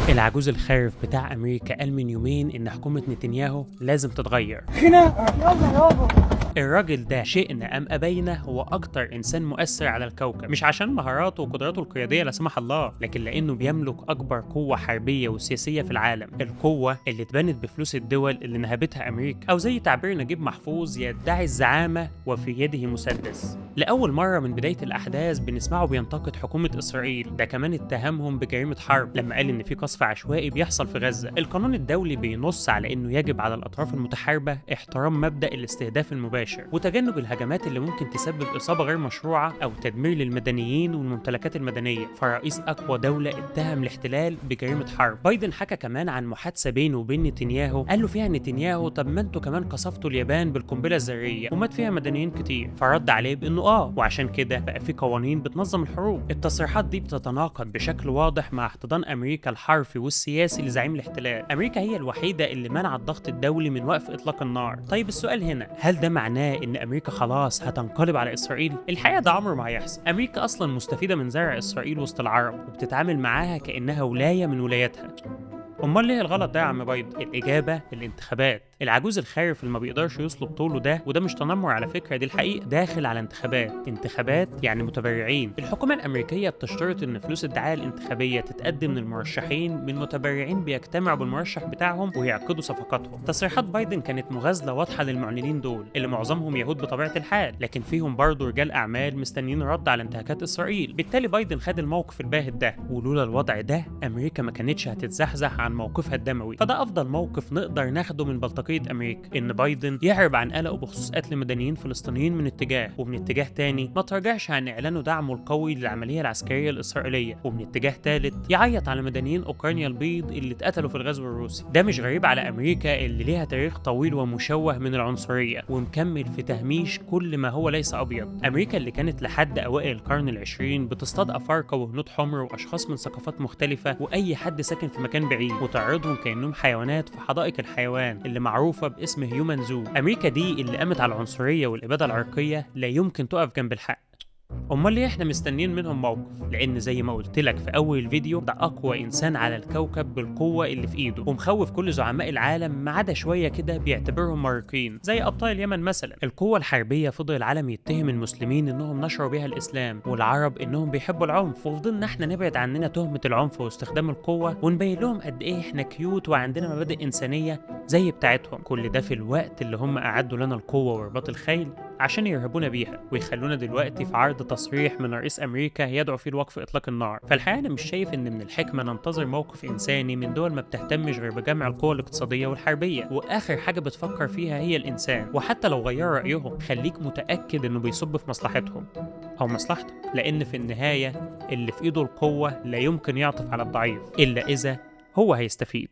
العجوز الخارف بتاع امريكا قال من يومين ان حكومة نتنياهو لازم تتغير. خناقه يلا يابا. الراجل ده شئنا ام ابينا هو اكتر انسان مؤثر على الكوكب، مش عشان مهاراته وقدراته القيادية لا سمح الله، لكن لانه بيملك اكبر قوة حربيه وسياسية في العالم، القوة اللي اتبنت بفلوس الدول اللي نهبتها امريكا، او زي تعبير نجيب محفوظ يدعي الزعامه وفي يده مسدس. لاول مرة من بداية الاحداث بنسمعه بينتقد حكومة اسرائيل، ده كمان اتهمهم بجريمة حرب لما قال ان في قصف عشوائي بيحصل في غزة. القانون الدولي بينص على انه يجب على الاطراف المتحاربه احترام مبدا الاستهداف المباشر وتجنب الهجمات اللي ممكن تسبب إصابة غير مشروعة أو تدمير للمدنيين والممتلكات المدنية. فرئيس أقوى دولة اتهم الاحتلال بجريمة حرب. بايدن حكى كمان عن محادثة بينه وبين نتنياهو، قال له فيها نتنياهو طب ما انتوا كمان قصفتوا اليابان بالقنبلة الذرية ومات فيها مدنيين كتير، فرد عليه بأنه وعشان كده بقى في قوانين بتنظم الحروب. التصريحات دي بتتناقض بشكل واضح مع احتضان أمريكا الحرفي والسياسي لزعيم الاحتلال. أمريكا هي الوحيدة اللي منعت الضغط الدولي من وقف إطلاق النار. طيب السؤال هنا، هل ده معناه ان امريكا خلاص هتنقلب على اسرائيل؟ الحقيقة ده عمره ما هيحصل. امريكا اصلا مستفيدة من زرع اسرائيل وسط العرب وبتتعامل معاها كانها ولاية من ولاياتها. امال ليه الغلط ده يا عم بايدن؟ الاجابة الانتخابات. العجوز الخارف اللي ما بيقدرش يصلب طوله ده، وده مش تنمر على فكرة، دي الحقيقة، داخل على انتخابات. انتخابات يعني متبرعين. الحكومة الامريكية بتشترط ان فلوس الدعاية الانتخابية تتقدم للمرشحين من متبرعين بيجتمعوا بالمرشح بتاعهم ويعقدوا صفقاتهم. تصريحات بايدن كانت مغازله واضحة للمعلنين دول اللي معظمهم يهود بطبيعة الحال، لكن فيهم برضه رجال اعمال مستنيين رد على انتهاكات اسرائيل. بالتالي بايدن خد الموقف الباهت ده، ولولا الوضع ده امريكا ما كانتش هتتزحزح عن موقفها الدموي. فده افضل موقف نقدر ناخده من بلطجيه امريكا، ان بايدن يعرب عن قلقه بخصوص قتل مدنيين فلسطينيين من اتجاه، ومن اتجاه تاني ما تراجعش عن اعلانه دعمه القوي للعملية العسكرية الاسرائيلية، ومن اتجاه ثالث يعيط على مدنيين اوكرانيا البيض اللي اتقتلوا في الغزو الروسي. ده مش غريب على امريكا اللي ليها تاريخ طويل ومشوه من العنصرية ومكمل في تهميش كل ما هو ليس ابيض. امريكا اللي كانت لحد اوائل القرن العشرين بتصطاد افارقه وهنود حمر واشخاص من ثقافات مختلفة واي حد ساكن في مكان بعيد، وتعرضهم كانهم حيوانات في حدائق الحيوان اللي معروفة باسم human zoo. امريكا دي اللي قامت على العنصرية والاباده العرقية لا يمكن تقف جنب الحق. امال ليه احنا مستنيين منهم موقف؟ لان زي ما قلت لك في اول الفيديو، ده اقوى انسان على الكوكب بالقوة اللي في ايده، ومخوف كل زعماء العالم ما عدا شوية كده بيعتبرهم مارقين زي ابطال اليمن مثلا. القوة الحربية فضل العالم يتهم المسلمين انهم نشروا بيها الاسلام، والعرب انهم بيحبوا العنف، وفضلنا احنا نبعد عننا تهمه العنف واستخدام القوة ونبين لهم قد ايه احنا cute وعندنا مبادئ انسانيه زي بتاعتهم. كل ده في الوقت اللي هم اعدوا لنا القوة ورباط الخيل عشان يرهبونا بيها، ويخلونا دلوقتي في عرض تصريح من رئيس امريكا يدعو فيه لوقف اطلاق النار. فالحقيقة انا مش شايف ان من الحكمة ننتظر موقف انساني من دول ما بتهتمش غير بجمع القوى الاقتصادية والحربيه، واخر حاجة بتفكر فيها هي الانسان. وحتى لو غيروا رايهم خليك متاكد انه بيصب في مصلحتهم او مصلحتك، لان في النهاية اللي في ايده القوة لا يمكن يعطف على الضعيف الا اذا هو هيستفيد.